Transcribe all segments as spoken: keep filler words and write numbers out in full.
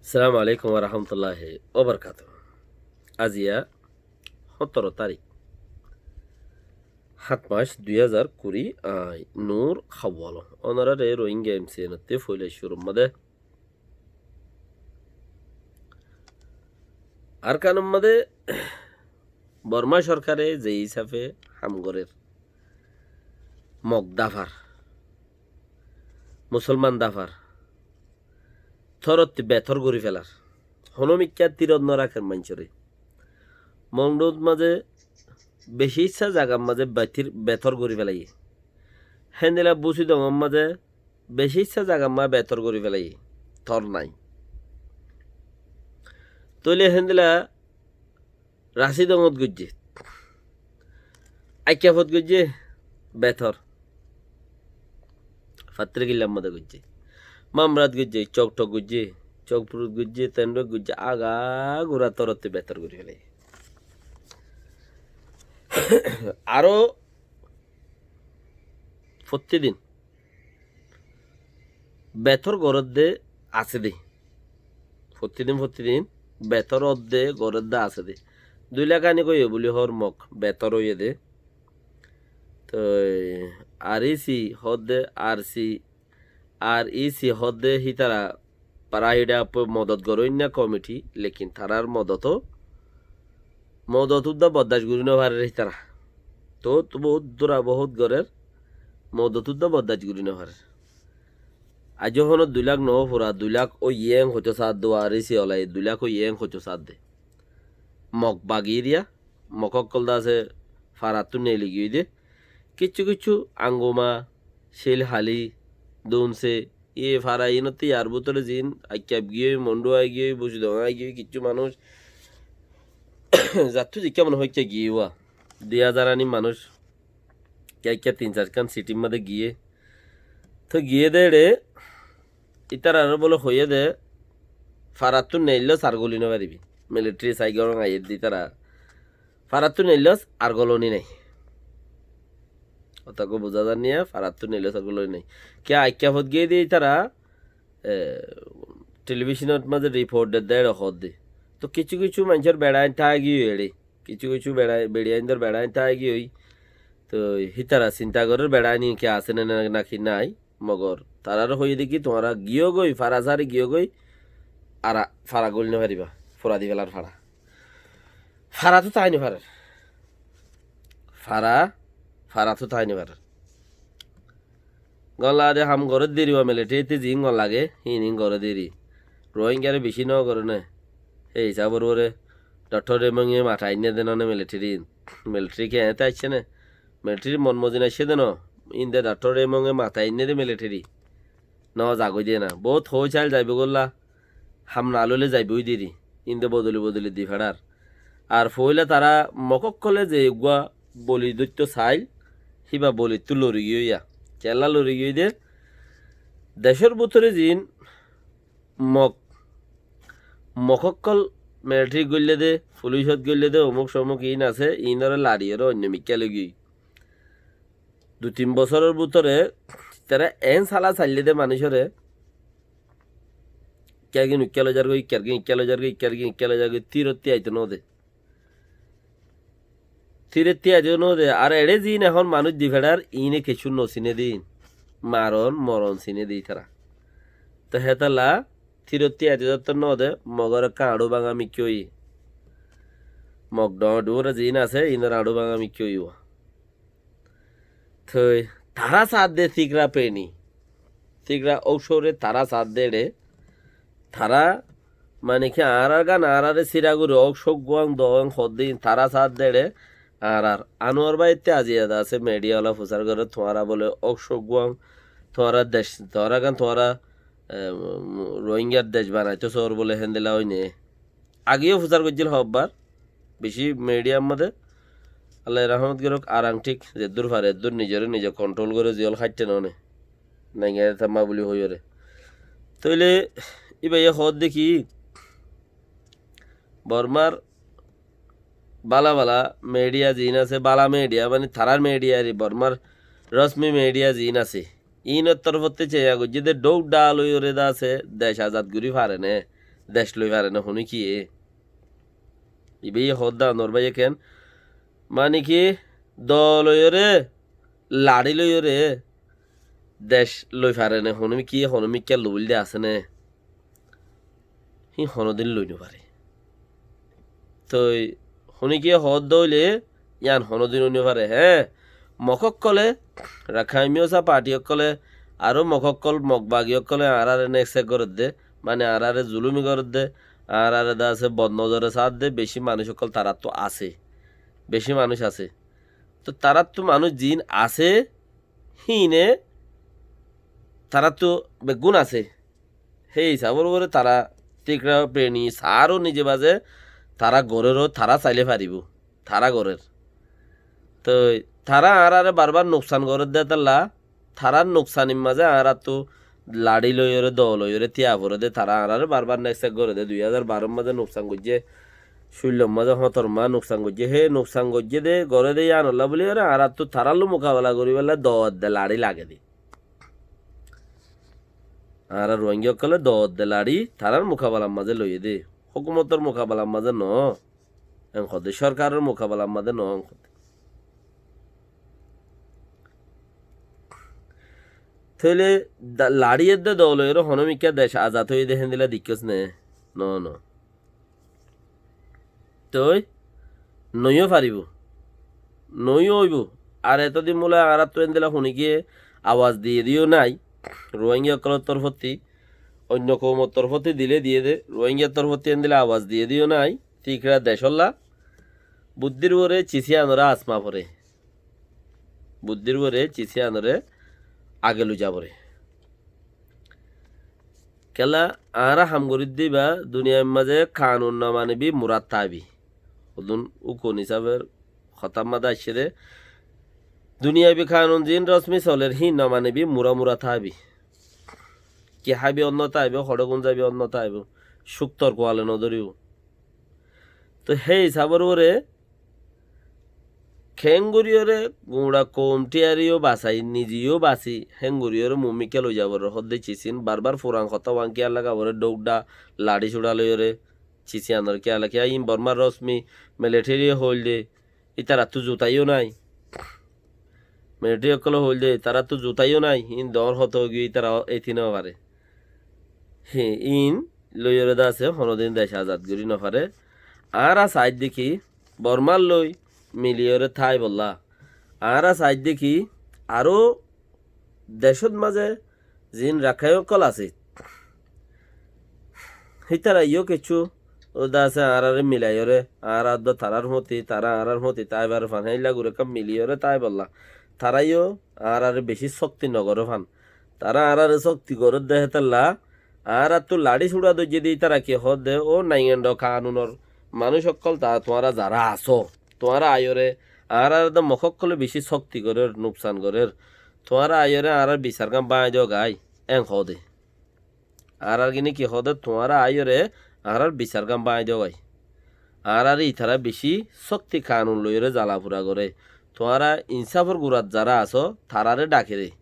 Assalamu alaikum warahmatulláhi wabarakátuhu. Aziya hóttoro tarik, háñt mac, dui házar kuri, añí Nur Hawwal. Ónorare Rohingya M C N ottú foila cúrur mazé Arkanor mazé Borma sorkare ze hísafe ham gorér, Mog dafar, Musolman dafar, tórottú betór gorí felar. Honó mikká tirot no rakér maincóre. Mog Nod mazé beci issá zagar mazé betir-, betór gorí felaiyé. Héndilla Busidongor mazé beci issá zagar mazé betór gorí felaiyé. Tór nai. Tóile héndilla Rasidongot goijjé, Aikkafot goijjé, betór. Fattirkillar mazé goijjé, Mamrat goijjé, Choktok goijjé, Chokpurut goijjé, Tenduk goijjé, agagura tórottú betór gorí felaiyé. Aró fottí din betór gorédde asé dé. Fottí din, fottí din betór ódde gorédde asé dé. Dui lak aní hoiyé buli hoór Mog betór óiye dé. Toi R E C hoódde, R C, R E C hoódde hítara Fara híçe appe modot goróinna komiti, lekin tarár modot ó, modot uddá boddac gorí nofarér hítara. Toóu boóut dura boóut gorér, modot uddá boddac gorí nofarér. Aijjó honó dui lak noó fura, dui lak óiye en hoitó saádde, R E C olaye dui lak óiye en hoitó saádde. Mog bagiriya, Mog ókkol de asé farattú neeli giyói dé. Kiccú kiccú Anguma, Cílhali, Dunse, e fara iínottú yar bútore ziín Aikkaf giyói, Mondu ai giyói, Busidong ai giyói, kiccú manúic zattú zikká mone hoó ikká giyói uá. Dui házar aní manúic kiyá ikká tin sairkán sitir mazé giyé. Tóu giyé dé eçé ítararé bóle hoiyé dé, farattú neillós ar góli nofaribí. Militari sai gorón aiyér dé ítara. Farattú neillós ar góloni nái. Hotá gán buzá zar niya, farattú neillós ar góloni nái. Kiyá Aikkafot giyé dé ítara, e, telibíconor mazé riport der dé eçé hoódde. Tóu kiccú kiccú maincór beçain táigiyói eçé. Kiccú kiccú beça-, beçaindór beçain táigiyói. Tóu hítara sinta gorér beçain iín kiyá asé né náki nái. Mogor taráre hoiyé dé ki, tuáñra giyógoi, fara sári giyógoi, ar fara góli nofaribá, fura di felar fara. Fara tó tái nofarér. Fara, fara tó tái nofarér. Gón lage dé ham goré deri uá, militarittú ziín gón lage, híin híin goré deri. Rohingyare bicí nógoré né. Hé hísabor uore Doktor Remonge matha ainné dé noó né militari. Militari ki eéñte aiccé né? Militari mon mozin aiccé dé noó. Ín dé Doktor Remonge matha ainné dé militari. Noó zagói dé na. Boóut hoóisail zaibói gólla. Ham naloilé zaibói deri. Ín dé bodoli bodoli di feçar. Ar foóila tará Mog ókkolé ze eggúa boli dóitto sail, híba bolittú lori giyói ya. Kiyólla lori giyói dé? Decór bútore ziín Mog, Mog ókkol militari goillé dé, fulisot goillé dé, omuk somuk iín asé, iínoré lariyoré oinno mikká loi giyói. Dui tin bosóror bútore tará eén sala saillé dé manúicoré, ikkargin uikká loi zargói, ikkargin ikká loi zargói, ikkargin ikká loi zargói, tirottí aitó nóde. Tirottí aitó nóde. Ar eçé ziín ehón manúic di feçar, iíne kessú nosiné dé iín. Maron, moron siné dé ítara. Tóu hétolla tirottí aitó zottór nóde, Mogor ekká añçú báñga mikká óiye. Mog dhoóñr dhoóñre ziín asé, iínor añçú báñga mikká óiye. Toi tará saádde Tigra peni. Tigra óuk cóore tará saádde eçé. Tará mane ki añárar gán añáráre síra gorí óuk cóuk guán doóñ hoddín tará saádde eçé. Añárar Anuar báitte aziya de asé, midiya ola fusár goré, tuáñra bóle óuk cóuk guán, tuáñra dec, tuáñra gán tuáñra, e, Rohingyar dec banaitó soór bóle héndilla óine. Age yó fusár goijjíl hoóbbar, bicí midiyar modé. Allaye rahmot gorók, ar añthík zeddúr fare eddúr nizoré nize kontról goré, ziyól háitte noóne. Nainga tamma buli hoiyóre. Tóile íbaye hoódde ki, Bormár bála bála midiya ziín asé, bála midiya mani tarár midiya ar Bormár rosmi midiya ziín asé, iínor torfóttu ceiña goijjé dé dhouk dhál óiyoré de asé, dec azad gorí fare né, dec loi fare né honókiyé? Ibáye hoódde anor báiye ken, mani ki, doo loiyóre, laçí loiyóre dec loi fare né honókiyé, honókiyé loi buli de asé né? Híin honódin loi no fare. Toi honókiyé hoódde óile yían honódin ói no fare. Hé, Mog ókkole, Rakhain Miusa parti ókkole, aró Mog ókkol, Mog bagi ókkole añáráre neksek gorédde, mane añáráre zulumi gorédde, añáráre de asé bodnozore saádde, beci manúic ókkol taráttu asé. Beci manúic asé. Toi taráttu manúic ziín asé, híine taráttu beggún asé. Hé hísabor uore tará tíkra preni saáró nize baze tará gorér ó, tará sailé faribóu, tará gorér. Toi tará añáráre barbar nuksan gorédde tálla, tarár nuksanir mazé añáráttu laçí loiyóre, doo loiyóre tíya foré dé, tará añáráre barbar neksek goré dé, dui házar baror mazé nuksan goijjé, cúllor mazé hóñtor maá nuksan goijjé, hé nuksan goijjé dé, goré dé yíanolla buli goré añáráttu tarálloi mukabela goríbolla doo edde laçí lage dé. Añára Ruáingga ókkole doo edde laçí tarár mukabelar mazé loiyé dé, hókumotor mukabelar mazé noó. En hoódde, córkaror mukabelar mazé noó, en hoódde. Tóile da-, laçí edde doo loiyóre honómikká dec azad óiye dé héndilla deikkós né? Noó, noó. Toi noiyó faribóu, noiyó óibou. Ar etódin bóle añáráttu héndilla honíkiyé awaz diyé dé yó nái, Ruáingga ókkolor torfótti, oinno koumor torfótti dilé diyé dé, Ruáinggar torfótti héndilla awaz diyé dé yó nái, tíkra decólla, buddír uore cisí anoré asma foré. Buddír uore cisí anoré age loi za foré. Kiyólla añára ham gorídde íba duniyair mazé kanun no manibí murát táibi. Hodún ukun hísaber hotár mazé aiccé dé. Duniyabi kanun ziín rosmi soler híin no manibí, murá murá táibi. Ki háibi ónno táibo, hoçé gúm zaibi ónno táibo. Cúk tor kuale no dóribo. Toi hé hísabor uore keéngoríyoré guñça koum thíyari yó basai, nize yó basi, héngoríyoré muúmikká loi zaborór hoódde cisín. Barbar furan hotá uán kiyá lagaboré, dhóuk dhá, laçí cúça loiyóre, cisí anoré kiyá lagé, kiyá iín Bormár rosmi, milithéri yó hoóilde, ítarattú zuta yó nái. Milithéri ókkolé hoóilde, ítarattú zuta yó nái, iín doóñr hotá óigiyoi, ítara éti nofaré. Hé, iín loiyóre de asé, honódin dec azad gorí nofaré. Añára saáidde ki, Bormár loi miliyóre táibolla. Añára saáidde ki, aró decót mazé ziín Rakháin ókkol asé, hítara yó kessú de asé añáráre milaiyóre, añára edde tarár fúañti, tará añárár fúañti táibar fán, héilla gorí ekká miliyóre táibolla. Tará yó añáráre bicí sókti nogoré fán. Tará añáráre sókti goré dé hétolla, añáráttu laçí cúça dóijje dé ítara ki hoódde, ó naingaindho kanunor manúic ókkol, ta tuáñra zará asó, tuáñra aiyóre, añáráre de Mog ókkolé bicí sókti gorér, nuksan gorér. Tuáñra aiyóre añárár bisargán báñgi dógoi, en hoóde. Añárár gíne ki hoóde, tuáñra aiyóre añárár bisargán báñgi dógoi. Añáráre ítara bicí sókti kanun loiyóre zalafura goré. Tuáñra insáfor gurat zará asó, taráre dhakeré.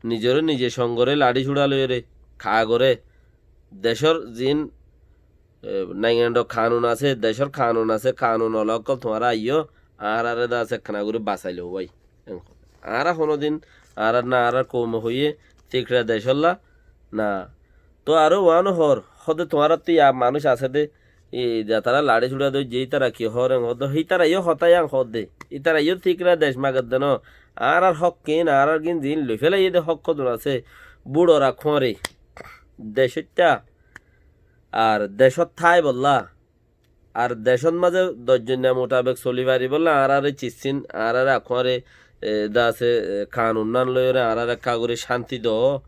Nizoré nize congoré, laçí cúça loiyóre, kagoré, decór ziín, e, naingaindho kanun asé, decór kanun asé, kanun ola ókkol tuáñra aiyó, añáráre de asé ekkána gorí basai lou bái. Añára honódin, añára na añárár koume hoiyé, tíkra decólla, na. Tóu aró uáno hoór, hoódde tuáñráttu ya manúic asé dé, e, zetará laçí cúça dóijje, ítara ki hoór en hoódde, hítara yó hotá yían hoódde. Ítara yó tíkra dec mager dé noó. Añárár hók kiín, añárár gín ziín loifélaiyé dé hók hodún asé, búçor akúañre, decóitta, ar decót táibolla, ar decót mazé doijjoinna mutabek soli faribólla añáráre cisín, añáráre akúañre, e, de asé, e, kanunnán loiyóre añáráre ekká gorí cánti doó.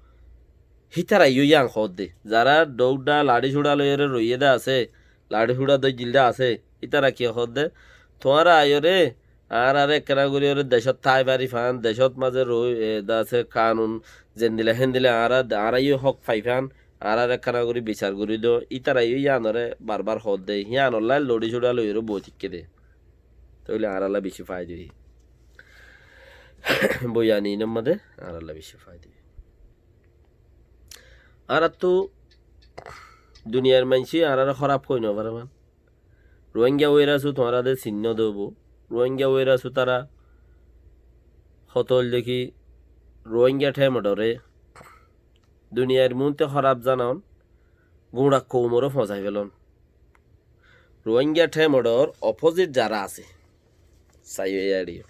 Hítara yó yían hoódde. Zará dhóuk dhá laçí cúça loiyóre roiyé dé asé, laçí cúça dóijjil dé asé, ítara ki hoódde? Tuáñra aiyóre, añáráre ekkána goríyoré decót tái fari fán, decót mazé roi, e, de asé kanun, zendila héndila añára, añára yó hók fai fán, añáráre ekkána gorí bisar gorí do, ítara yó yíanoré barbar hoódde, yíanollá loçí cúça loiyóre boói táikke dé. Tóile añárálla bicí faida óiye. Boyan iín or mazé añárálla bicí faida óiye. Añáráttu Duniyair maincé añáráre hóraf hoi no fare man. Rohingya virus ó tuáñra de sinno de óibo. Rohingya virus ó tará hotó óilde ki Rohingya Temedoré duniyair muúntu hóraf zanon, guñça koumoré fosai felon. Rohingya Temedor opposite zará asé, saiyó e añára,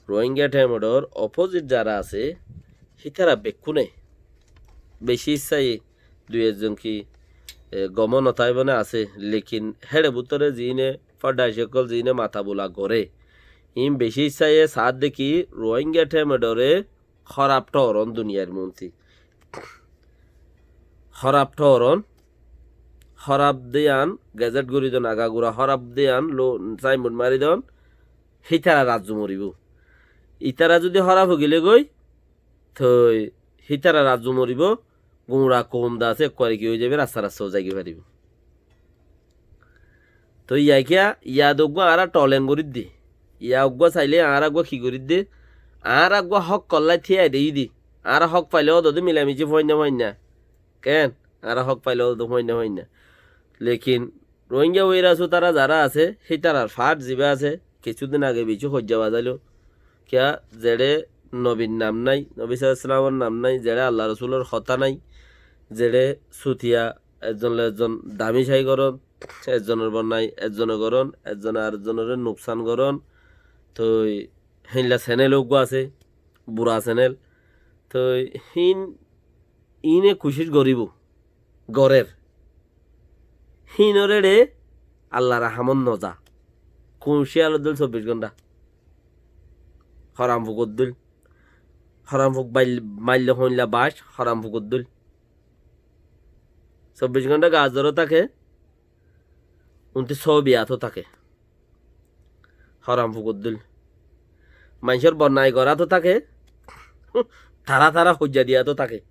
Rohingya Temedor opposite zará asé, hítara bekkúne beci issá ye dui ekzon ki, e, gom no táibo né asé, lekin héçe bútore ziíne fodda cókkol ziíne mata bula goré, iín beci issá ye saádde ki Rohingya Temedoré hóraf thóoron duniyair muúntu. Hóraf thóoron, hóraf de yián gezet gorí don, agagura hóraf de yián lo-, sainbod mari don, hítara raijjo moribó. Ítara zudi hóraf ói gele goi, toi hítara raijjo moribó, guñça koum de asé, ekkuare ki ói zaibo, rasta rasta ó zaigói faribó. Toi yá kiyá, yá de uggúa añára tolen gorídde. Yá uggúa sailé añára uggúa ki gorídde? Añára uggúa hók olla thíyai deiyí de. Añára hók faile ódode milamici fuainna fuainna. Ken? Añára hók faile ódode fuainna fuainna. Lekin Rohingya virus ó tará zará asé, hítarar fáth zibá asé, kissúdin age beci hoijja bazailo. Kiyá, zeçé nobir nam nái, nobi sallallahu alaihi wasallamor nam nái, zeçé Allah rosulor hotá nái, zeçé sutiya ekzon loi ekzon damicai goron, ekzonor bonnai ekzone goron, ekzone ar ekzonoré nuksan goron. Toi héinla senel uggúa asé, bura senel. Toi hín, iíne kucíc goríbo, gorér. Híinor éçe Allar rahamot no za. Kuñ ciyalor dóil sobbic gónta. Horam fukor dóil. Horam fuk bail-, maille hoinla bac, horam fukor dóil. Sobbic gónta gazoró táke, unti sóbiyató táke. Horam fukor dóil. Maincór bonnai gorátó táke, tará tará hoijja diyató táke.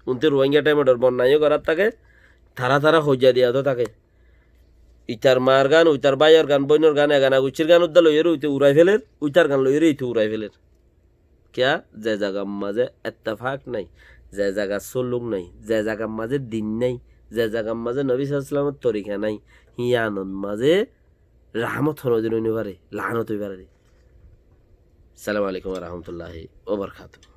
Unti Rohingya Temedor bonnaiyó gorát táke, tará tará hoijja diyató táke. Itar maar gán, uitar báiyor gán, bóinor gán, egana guccír gán uddá loiyóre uite urai féler, uitar gán loiyóre ite urai féler. Kiyá? Ze zagar mazé ettefak nái, ze zagar suluk nái, ze zagar mazé din nái, ze zagar mazé nobi sallallahu alaihi wasallamor torika nái, híyanor mazé rahamot honodin ói no fare, laanot ói fare. Assalamu alaikum wa rahmatullahi wa barakatuhu.